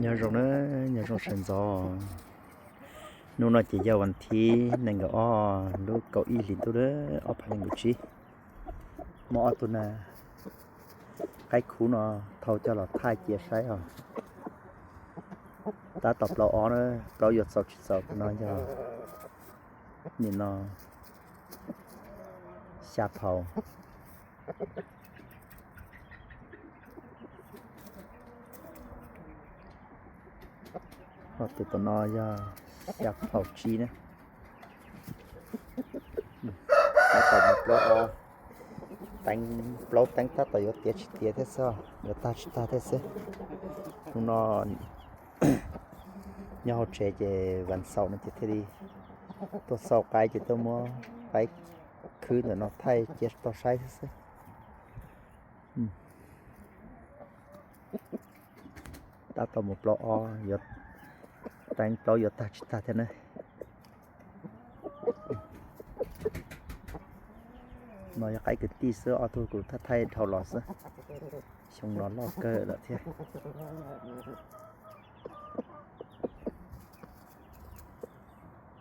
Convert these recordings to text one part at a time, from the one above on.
Nyob zoo na, nyob zoo sawv ntxov. Hnub no ces yog vas thib nees nkaum ob lub kaum ib hlis ntuj na, ob phav nees nkaum tsib. Muaj ob tug na, qaib khub no thau coj los thaij cia saib os. Tab tom plaub ob na, plaub yuav txaus tsis txaus no yog nim no xya phau. Ho tus tom no yog xya phau tsib na. Tab tom mus plaub ob, teeb plaub teeb tab tom yuav tiav tsis tiav thiab xwb, yuav tag tsis tag thiab xwb. Hnub no nyob hauv tsev ces vas xaum no ces thiaj li tuaj xauj qaib ces tuaj muab qaib khwb ntawm no thaij cia tau saib thiab xwb. Tab tom mus plaub ob, yuav teeb plaub yuav tag tsis tag thiab na. No yog qaib kwv tij xwb, ob tug kuv thaij thaij dhau los xwb. Xyoo no loj kawg lawm thiab.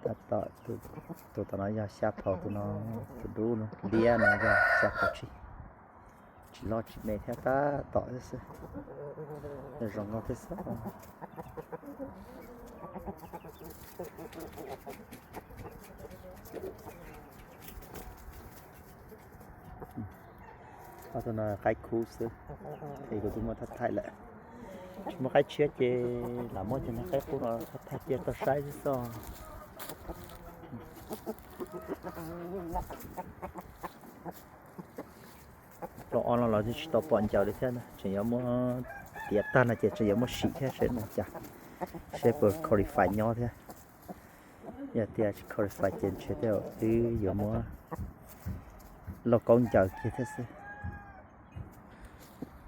Tab tom tus tom no yog xya phau, tus no tus dub liab no yog xya phau tsib. Tsis loj tsis me thiab, tab tom xwb. Zoo nkauj thiab xwb. Ob tug no qaib khub xwb, es kuv twb muab thaij thaij lawm. Tsis muaj qaib tshiab ces lam muab cov niag qaib qub no thaij cia tau saib xwb xwb. Plaub ob no los tsis tau pom ncaws li thiab, tseem yuav muab tiav tag no ces tseem yuav muab sim thiab seb no cas, seb puas qualify nyob thiab. Yog tias tsis qualify ces ntshe tej zaum twb yuav muab lauj kaub ncaws kiag thiab xwb.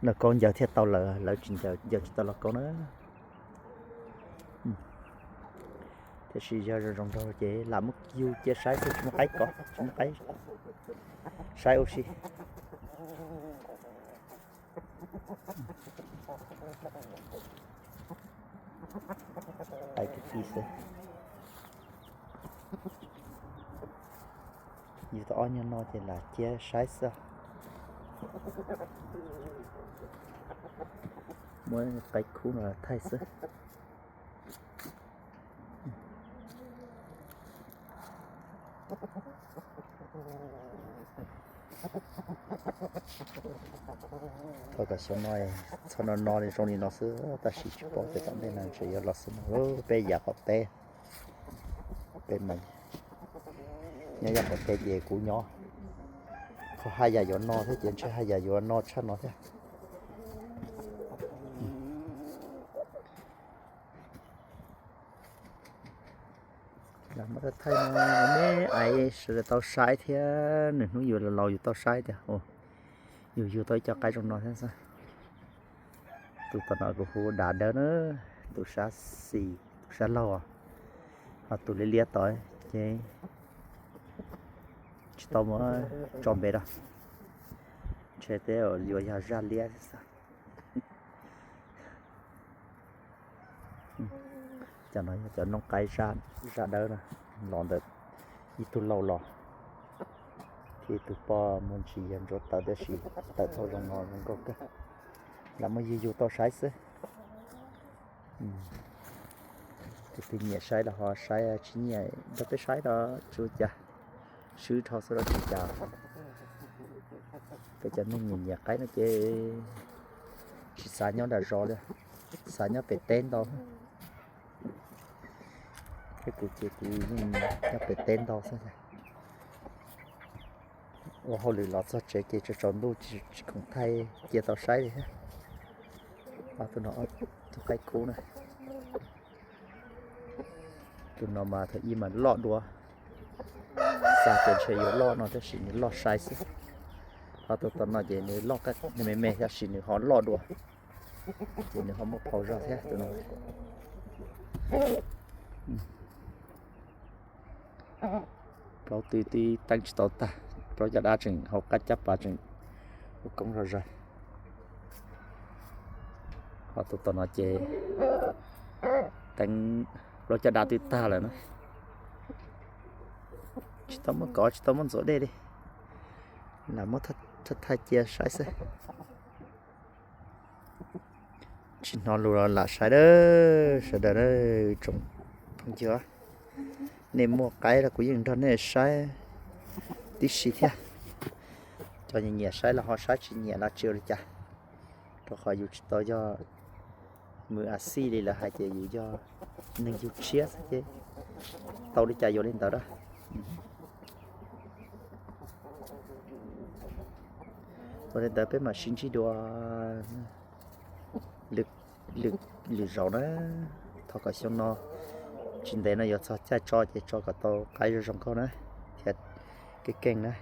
Lauj kaub ncaws thiaj tau lawv, lawv tsis ncaws, ncaws tsis tau lauj kaub na. Tiam sis yog zoo zoo nraug ces lam muab yug cia saib xwb, tsis muaj qaib kov, tsis muaj qaib saib ua si. Qaib kwv tij xwb. Yug tau ob nyuag no ces lam cia saib xwb. Muab qaib khub no thaij xwb. Thov kom xyoo no txhob no no li zoo li no xwb, tab sis tsis paub tias tom ntej no ntshe yuav los xwb no. Peb yam qaum teb, peb mas nyob yam qaum teb ces kuv nyob, qhov haj yam yuav no thiab ces ntshe haj yam yuav no tshaj no thiab. Lam muab thaij thaij no, nej ais sawv daws tau saib thiab, nws hnub yus laus yus tau saib tias yus yug tau ib co qaib zoo no thiab xwb. Tus tom no kuv hu dav dawb na, tus sab xis, tus sab laug, ho tus liab liab tod ces tsis tau muab tso npe rau, ntshe tej yuav yog zaj liab xwb. Cov no yog cov nooj qaib zaj dawb na, los ntawm ib tug laus los thiab ib tug poj muag ntsis yog ntsuav tawv, tab sis tawm tau zoo no zoo nkauj kawg. Lam muab yug yug tau saib xwb. Tus twg nyiam saib los ho saib, tsis nyiam nrog peb saib los tsis ua cas, swb dhau xwb los tsis cas. Peb cov neeg nyiam nyiam qaib no ces tsis xav nyob nram zos li, xav nyob pem teb ntau. Thiab kuv ces kuv yeej nyob pem teb ntau xwb. Ua hauj lwm los txog tsev ces tsaus ntuj tsis khoom thaij cia tau saib li thiab. Ob tug no, ob tug qaib khub na. Tus no mas thaum ub mas loj dua, xav tias ntshe yuav loj no tab sis nws loj sai xwb. Ho tus tom no ces nws loj, nws me me tab sis nws ho loj dua, ces nws ho muaj phau zog thiab tus no. Plaub twb teeb tsis tau tag, plaub caj dab tseem hauv qab caj pas tseem ua koob zog zog. Tus tom no ces teeb plaub caj dab twb tag lawm na. Tsis tau muab kov, tsis tau muab ntxuav dej li. Lam muab thaij thaij cia saib xwb. Tsis hnov lus los lam saib dab sawv daws tsoom phooj ywg. Nej muaj qaib los kuv yeej nrog nej saib tib si thiab. Cov nyiam nyiam saib los ho saib, tsis nyiam los tsis ua li cas, rau qhov yus tsis tau yog mws a xij li lawv hais, ces yus yog neeg yug tshiab xwb ces tau li cas yuav li ntawd a. Ua li ntawd peb mam sib ntsib dua lwm zaus na. Thov kom xyoo no tsis ntev no yuav txog caij tso ces tso kom tau qaib zoo zoo nkauj na, thiab keej keej na.